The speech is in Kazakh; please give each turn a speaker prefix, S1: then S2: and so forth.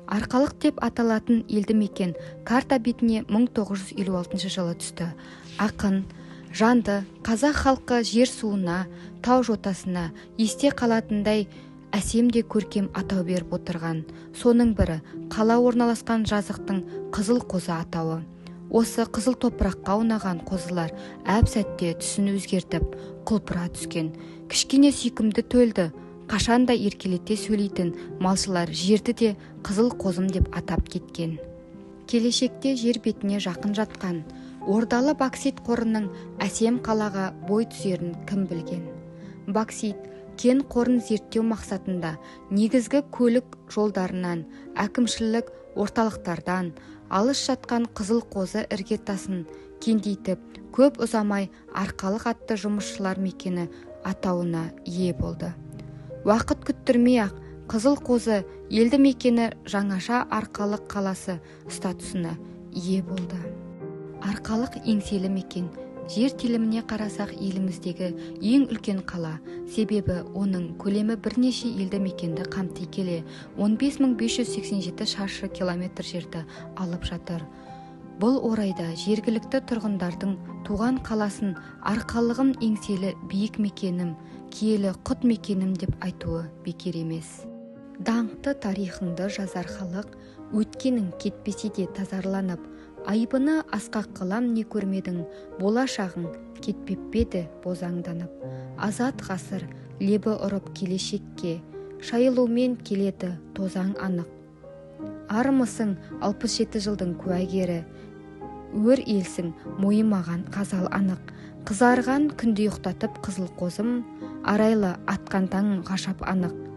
S1: Арқалық деп аталатын елді мекен карта бетіне 1956 жылы түсті. Ақын жанды қазақ халқы жер суына, тау жотасына есте қалатындай әсем де көркем атау беріп отырған. Соның бірі қала орналасқан жазықтың Қызыл қозы атауы. Осы қызыл топыраққа аунаған қозылар әп-сәтте түсін өзгертіп, құлпыра түскен. Кішкене сүйкімді төлді, қашанда еркелете сөйлейтін малшылар жерді де Қызыл қозым деп атап кеткен. Келешекте жер бетіне жақын жатқан ордалы боксит қорының әсем қалаға бой түзерін кім білген? Боксит кен қорын зерттеу мақсатында негізгі көлік жолдарынан, әкімшілік орталықтардан алыс жатқан Қызыл қозы іргетасын кеңдейтіп, көп ұзамай Арқалық атты жұмысшылар мекені атауына ие болды. Уақыт күттірмей-ақ Қызыл қозы елді мекені жаңаша Арқалық қаласы статусына ие болды. Арқалық еңселі мекен. Жер теліміне қарасақ, еліміздегі ең үлкен қала. Себебі оның көлемі бірнеше елді мекенді қамти келе 15 587 шаршы километр жерді алып жатыр. Бұл орайда жергілікті тұрғындардың туған қаласын «Арқалығым, еңселі биік мекенім, киелі құт мекенім» деп айтуы бекер емес. Даңқты тарихыңды жазар халық, өткенің кетпесе де тазарланып, айбыны асқақ қылам, не көрмедің, болашағың кетпеп пе еді бозаңданып? Азат ғасыр лебі ұрып келешекке, шайылумен келеді тозаң анық. Армысың, 67 жылдың куәгері, өр елсің, мойымаған ғазал анық. Қызарған күнде ұйықтатып, қызыл қозым, арайлы атқан таңың ғажап анық.